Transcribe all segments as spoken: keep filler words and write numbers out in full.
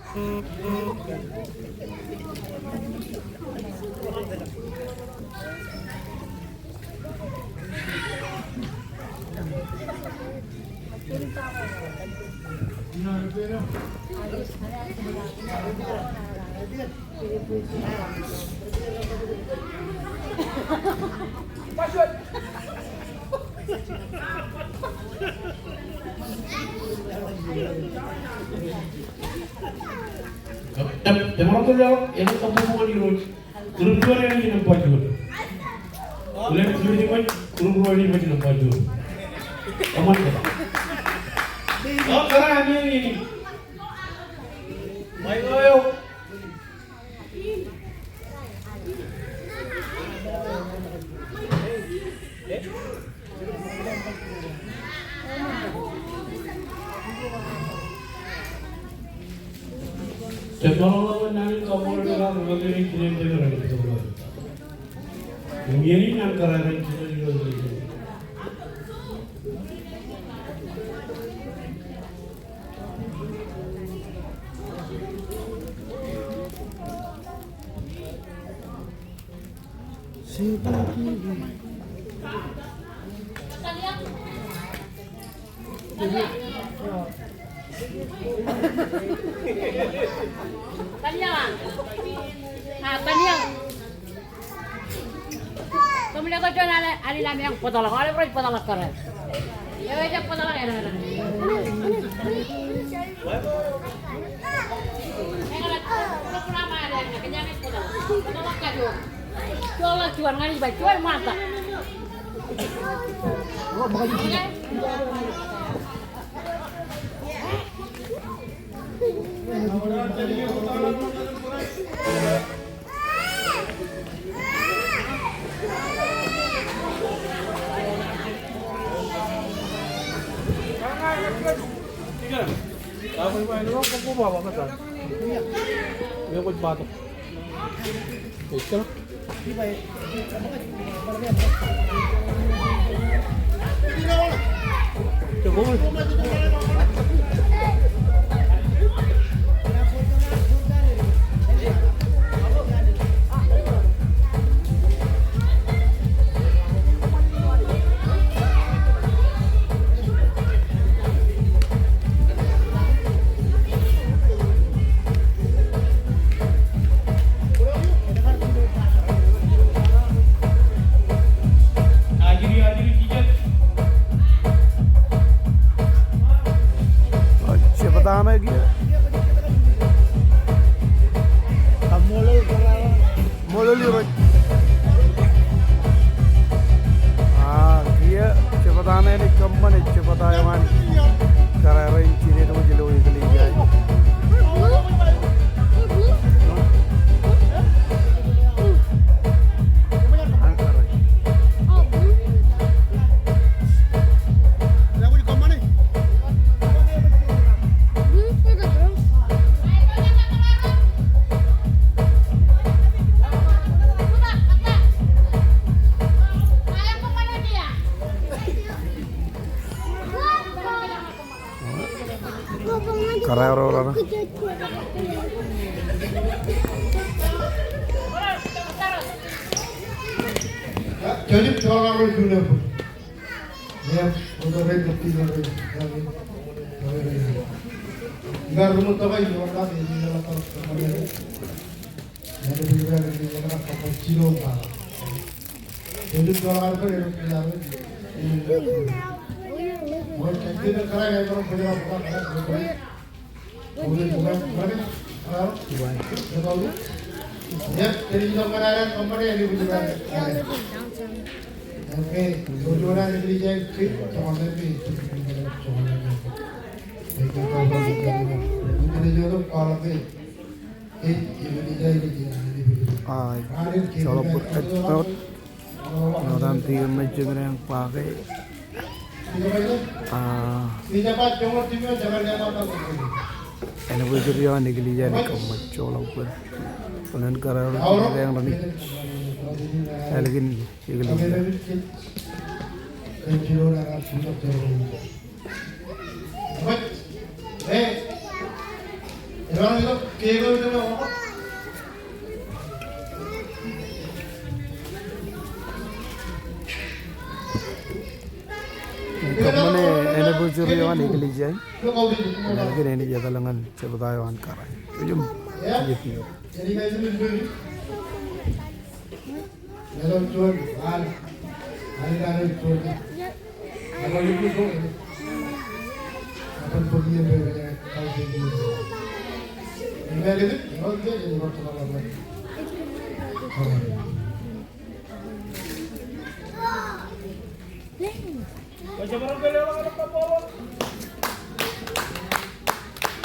Tōm, tōmro to ḷọk, eḷap kōṃṃan Irooj. Group juon eṇ ej nōṃba juon. Alen group juon, group ruo eṇ ej nōṃba juon. Kōṃṃan kōtaan. O, kōrā, ami, ami, ami. Maik eo. Tōmle ko juon ale, alila meañ bōtḷọk, aolep rej bōtḷọk kōrā. Eo ejjab bōtḷọk eṇ, eṇ. Eñin ej bōtḷọk, bōtḷọk kajoor. Joḷọk juon ñan ij ba, juon ṃaantak. Jebta ṇe kiiō. Kaṃṃoolol kōrā. Ṃoolol Irooj. A, kiiō, jebta ṇe enaaj kōṃṃan, ej jebta eo an kōrā rein jined wōj ilo eklejia. Kōrā ro raṇ. Aa, joḷọk bōd ej wōt. Āinwōt an Tiiō Mejjemej eṇ ba ke, aa, anniversary eo an eklejia ej kōṃṃan joḷọk bōd. Bōlen kōrā ro rej eñin ālikin eklejia. Kōṃṃane anniversary eo an eklejia in. Ālikin enaaj etal ñan jebta eo an kōrā. Ejjab.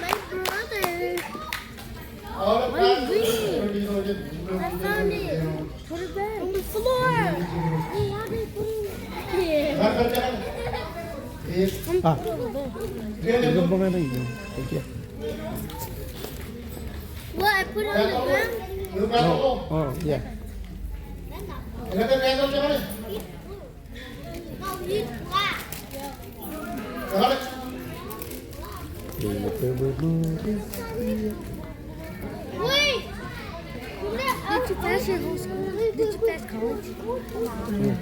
My brother. What is this? I found it. Put it back. On the floor. Hey, how they put it? Yeah. Ah. Put it back. Thank you. What, I put it on the ground? No. Oh, yeah. Did you pass your whole school? Did you pass college? Yeah.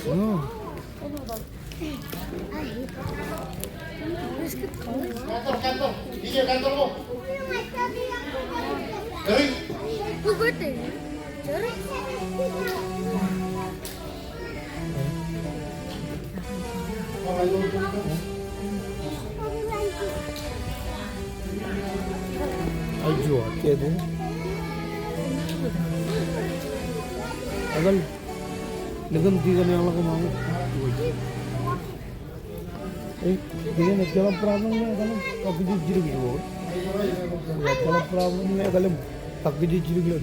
No. Who birthday? Jerry? Ajo, kede. Adan. Likōm dikon eḷaññe ṃaṃa. Eh, dikon, ejjeḷọk problem ṇe ekaḷim, tak kōj jidik ilo. Ejjeḷọk problem ṇe ekaḷim, tak kōj jidik ilo.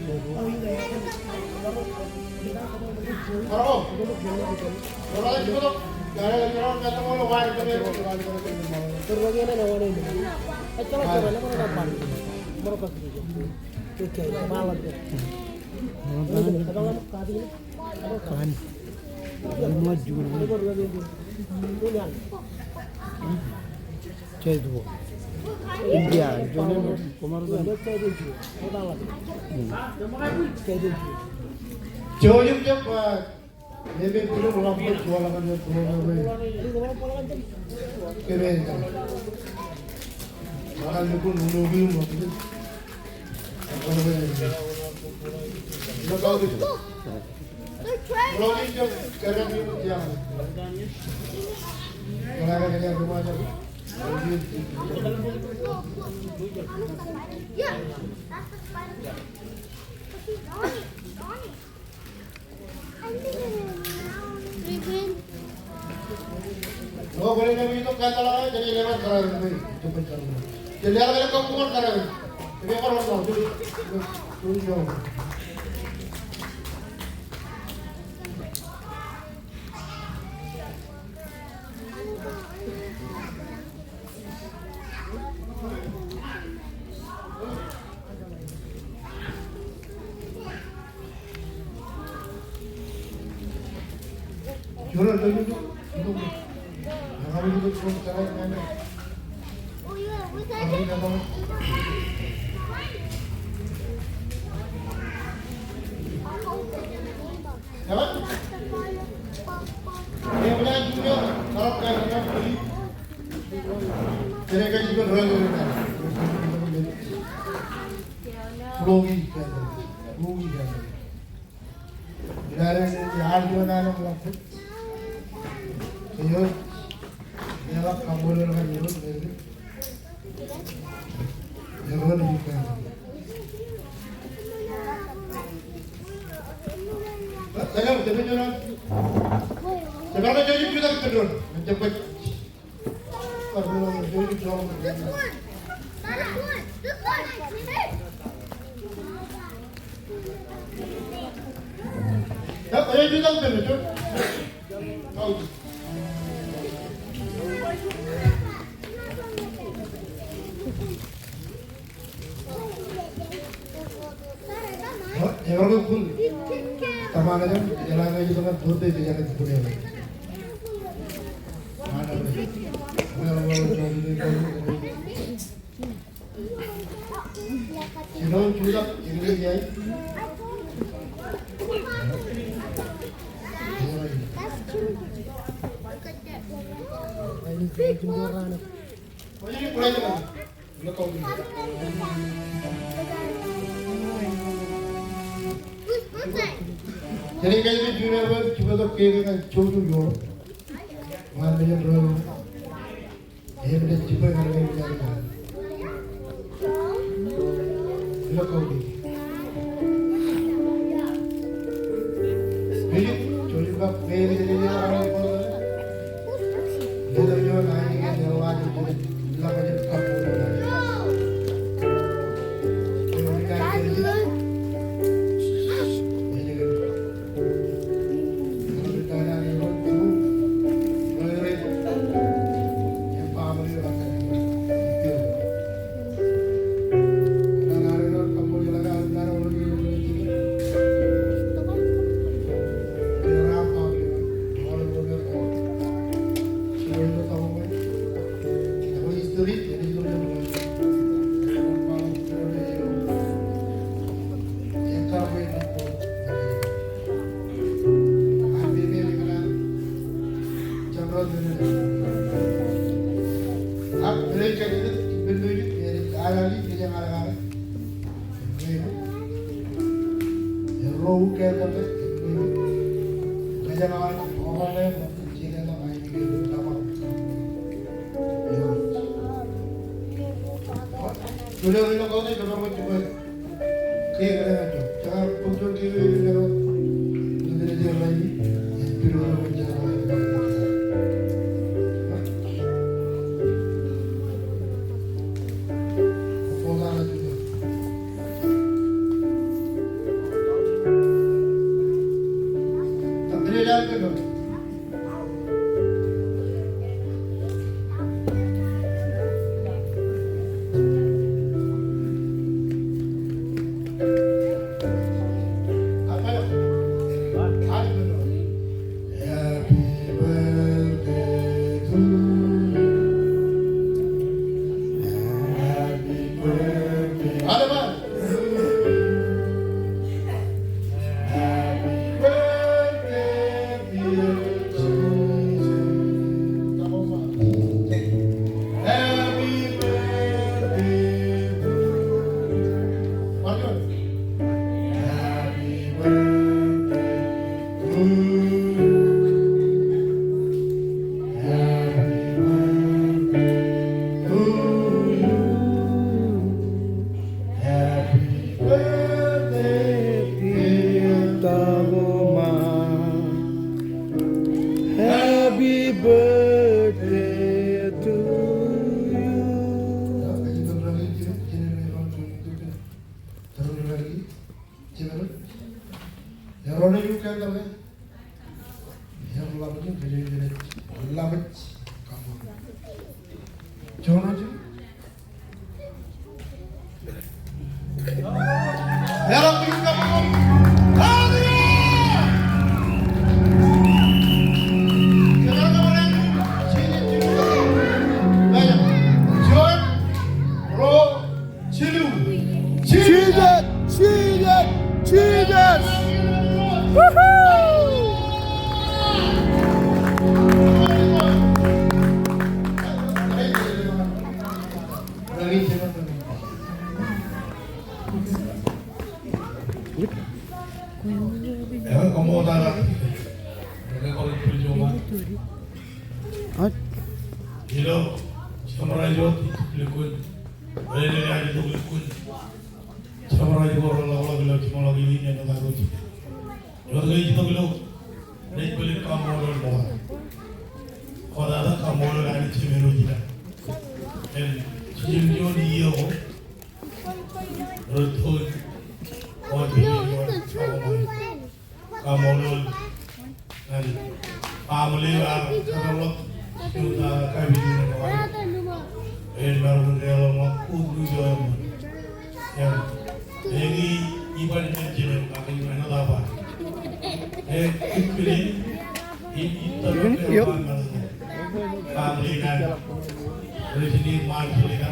Kain. Kain ṃōk juon. Jai tuwa. India, juon eo koṃ ar juon. Jai tuwa. Jai tuwa. Jai tuwa. Jai tuwa. Ewōr ke kōn tōmak eo, eḷaññe ej itok ñan birthday, ej itok ñan birthday. Ewōr ke kōn tōmak eo, eḷaññe ej itok ñan birthday, ej itok ñan birthday. Jisōs, Jisōs, Jisōs. Woohoo! Ilo, jemāraij wōt, lukkuun. Ilo, lukkuun. Jemāraij ko reḷapḷọk ilo jimḷọk in, āinwōt aō jibwe. Ewōr ke ej itok ilo, rej pād kaṃṃoolol ṃokta. Kwōj tata kaṃṃoolol Anij Jemem eo ej ila. Im jejjab juon iiō ko, rej tōl, kwōj tōl, kaṃṃoolol. Ñan family eo ear kōtḷọk juon, ah, kapijuknen eo aō. Ej maroñ in deḷọñḷọk kōj ilo ijo eṃṃan. Im eñin iban ñan jemem ak ej āinwōt aō ba. Ej kile in, in, in, family eo an. Rej ṃaan Selina,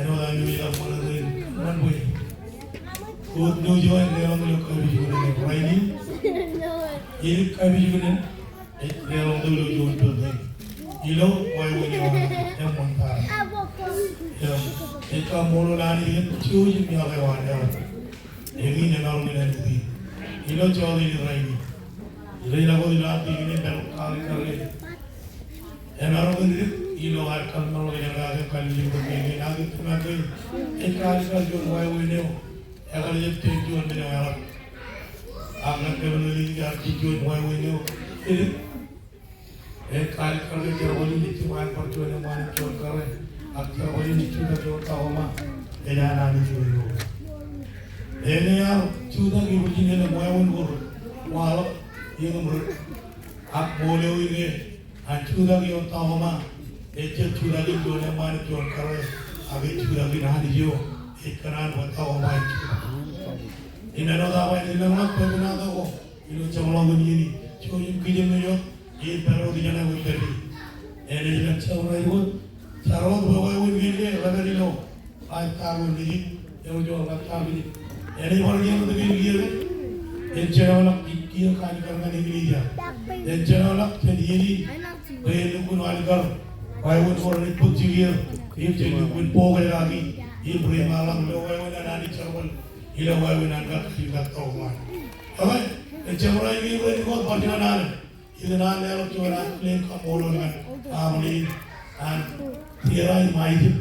Āinwōt ami ej ṃōṇōṇō in ṃōṇōṇō bwe wōt ilo juon leḷọk ilo kapijuknen rainin, edik kapijuknen ej leḷọk ilo juon building ilo wāween eo an eṃṃan tata. Im ej kaṃṃoolol Anij kōn jouj im iọkwe eo an eḷap. Eñin emaroñ in āinwōt in ilo jota in rainin. Ilo ḷọk wōt ilo an tikōn in pād kalikkar ke emaroñ in dik ilo ad kōḷmānḷọkjeṇ kake kalikkar ke eñin ak ij tōmak ke ej kalikkar juon wāween eo. Ekar jab jen juon men eo eḷap. Ak ñan kōmālōtlōt ijin juon wāween eo edik. Ej kalikkar ke jerbal in ej jiṃṃa bar juon eṃṃaan juon kōrā, ak jerbal in ej jutak ioon Takoma ej an Anij eo eoon. Eñin ear jutak ibwijin elōñ wāween ko rej waḷọk iien im rej, ak ṃool eo ej an jutak ioon Takoma ejjab jutak in juon eṃṃaan juon kōrā, ak ej jutak in Anij eo ej kōṇaan bwe Takoma ej jutak. Im āinwōt aō ba, ej lōñḷọk pād ilo ko ilo jeṃḷọkin iien in, jouj im kijenmej wōt im pād wōt ijeṇe wōt pād ie. Enaaj lōñ jabdewōt, jar wōt bwe wāween kein ke rej pād ilo ḷaaj taab wōt nejin, eo juon ḷaaj taab nejin. Enaaj bar iien wōt kein kiiō ke en jenoḷọk kiiō kalikkar ñan eklejia. En jenoḷọk jān iien in bwe en lukkuun alikkar wāween ko renaaj bōk jikier im jen lukkuun bōk e kaki im reiṃaanḷọk ilo wāween an Anij jerbal. Ilo wāween an kar kajjitōk tok ṃaan. Ekwe, ejjab rej iien rej bar juon alen. Ij kōṇaan leḷọk juon alen kaṃṃoolol ñan family an Tera im Aijip,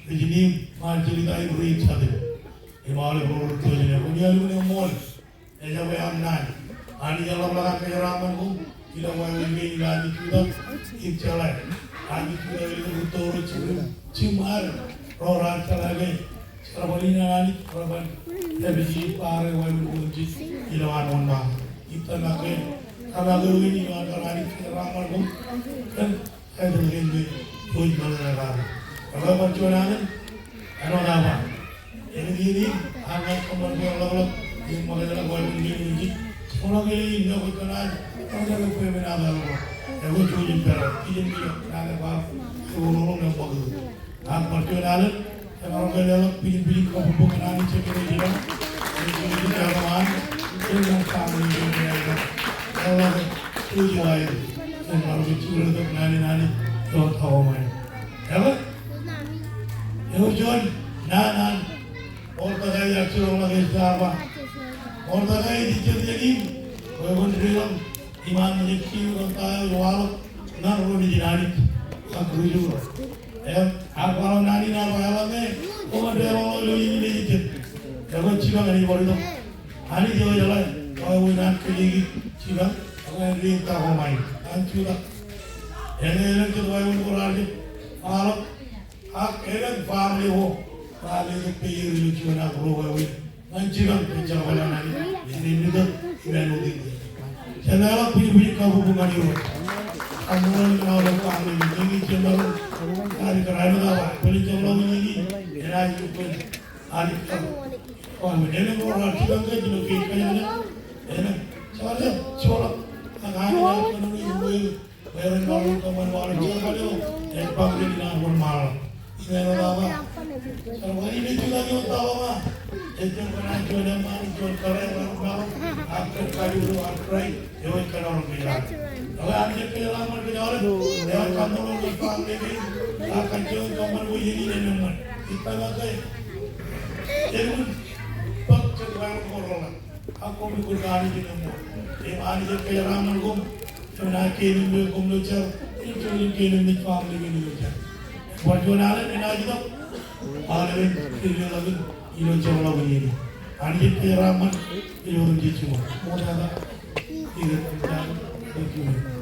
Rijin im Marjelita im Rijin Jatin. Im aolep ro rej tōl iien eo. Kwōn ialwōj eṃṃool. Ejabwe aṃ naan. Anij eḷapḷọk an kōjeraaṃṃan koṃ ilo wāween kein ilo ami jutak im jeḷā. Ami jutak ilo rūtto ro jiṃ, jiṃ ad ro raar jeḷā ke jerbal in an Anij reban dāpiji bar wāween ko otemjej ilo an wōnṃaanḷọk. Ij tōmak ke, tōmak eo in ilo an kar Anij kōjeraaṃṃan koṃ kōn Kaitōl kein ke jouj im meḷeḷe kake. Ekwe bar juon alen, āinwōt aō ba. Eñin iien in, ak ñan kōṃṃan bwe ḷapḷọk im ṃōkaj ḷọk wāween kein otemjej. Jeṃḷọkin iien in, ñe kwōj kōṇaan, ṃōkaj ḷọk bwe men aō ḷapḷọk. Ekwe jouj im pād, kijenmej wōt, naan eo bar, ewōr ḷọk im ṃōkaj. Ak bar juon alen, emaroñ ke leḷọk pijinpijin kabbokbok ñan Anij Jemem ilo ijeṇ. Ej juon alen, ej juon family ilo ijeṇ. Eḷap, ej juon alen, emaroñ ke jibdewōt naan in Anij ilo Takoma in. Eo, eo juon naan an Mordekai ear jiroñḷọk Esta, ba Mordekai ej jet jān in, bwe kwōn deḷọñ iṃaan nejin kiiō kōn ta eo ej waḷọk ñan ro nejin Anij ak ri-Ju ro. Im, ak waḷọk naan in, ak waḷọk ñe, kwōn deḷọñ ilo iien in ej jet. Ekwe jipañ enaaj bar itok. Anij eo ejeḷā, wāween an kōjeikiid jipañ, ekwe āindein Takoma in, an jutak. Eñin elōñ jet wāween ko raar jab waḷọk, ak elōñ family ko raar letok peier ilo juon ak ruo wāween. Ñan jipañ, jen jerbal an Anij, enaaj nukōt, im āinwōt in. Jen leḷọk bwijbwijin kabbokbok ñan Irooj. Kaṃṃoolol ñan aolep family, eñin jen maroñ, kar kōrā āinwōt aō ba, bōlen jeṃḷọkin iien in, enaaj lukkuun alikkar wāween. Elōñ ro raar jipañ ke ilo kein kajjitōk, elōñ, jekar jab joḷọk, ak Anij ear kōnono im wōr Bwe ren maroñ kōṃṃan waḷọk jerbal eo, ej bōk ilo an wōnṃaanḷọk. Im āinwōt aō ba, jerbal in ej jutak ioon Takoma, ejjab kōṇaan juon eṃṃaan, juon kōrā eo rej maroñ, ak kōn kajjitōk eo an Kraist, eo ej kōnono kōj. Ekwe, Anij ej kōjeraaṃṃan kōj aolep, eo ej kōnono kōj family kein, ak kajjitōk kōṃṃan bwe iien in en eṃṃan. Ij tōmak ke, elukkuun bōk jet wāween ko reḷap. Ak koṃ lukkuun kanooj in eṃṃool. Im Anij ej kōjeraaṃṃan koṃ. Im naaj keememej koṃ ilo jar. Im jouj im keememej family kein ilo jar. Bar juon alen enaaj itok. Aolepen kōjatdikdik in ilo jeṃḷọkin iien in. Anij ej kōjeraaṃṃan. Ilo etan Jisōs. Ṃoktata. Ilo etan Jisōs.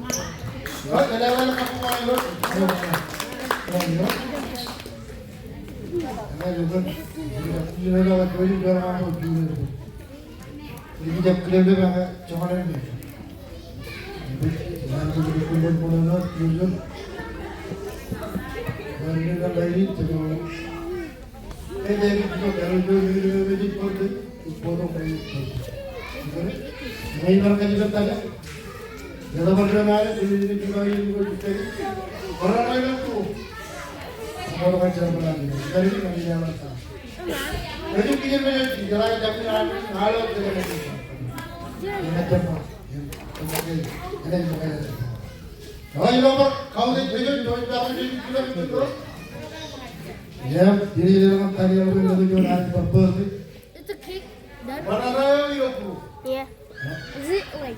It's a cake. Done. Yeah. Is it like?